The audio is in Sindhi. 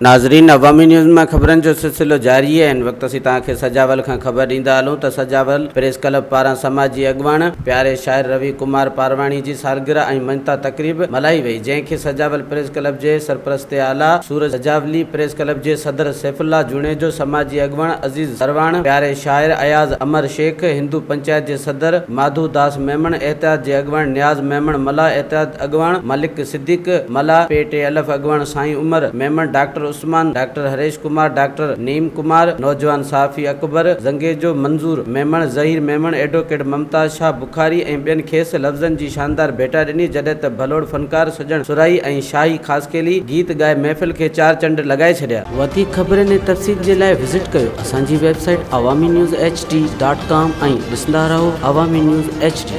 ناظرين عوامي نيوز مان خبرن جو سلسلو جاري آهي هن وقت اسين توهان کي سجاول کان خبر ڏيندا هلون ته سجاول پريس ڪلب پاران سماجي اڳواڻ پياري شاعر روي ڪمار پارواڻي جي سالگرهه ۽ مڃتا تقريب ملهائي وئي جنهن کي سجاول پريس ڪلب جي سرپرست اعليٰ سورج سجاولي پريس ڪلب جي صدر سيف الله جوڻيجو سماجي اڳواڻ عزيز سرواڻ پياري شاعر اياز امر شيخ هندو پنچائت جي صدر ماڌو داس ميمڻ احتياط جي اڳواڻ نياز ميمڻ ملاح احتياط اڳواڻ ملڪ صديق ملاح پي ٽي الف اڳواڻ سائين عمر Memon doctor Usman doctor Harish Kumar doctor Naeem Kumar نوجوان صحافي اڪبر زنگيجو منظور ميمڻ ظهير ميمڻ ايڊووڪيٽ ممتاز شاهه بخاري ۽ ٻين کيس لفظن جي شاندار ڀيٽا ڏني جڏهن ته ڀلوڙ فنڪار سڄڻ سرائي ۽ شاهي خاصخيلي گيت ڳائي محفل کي چار چنڊ لڳائي ڇڏيا. وڌيڪ خبرن ۽ تفصيل جي لاء وزٽ ڪيو اسان جي website Awami news H D dot com ۽ ڏسندا رهو عوامي نيوز ايڇ ڊي.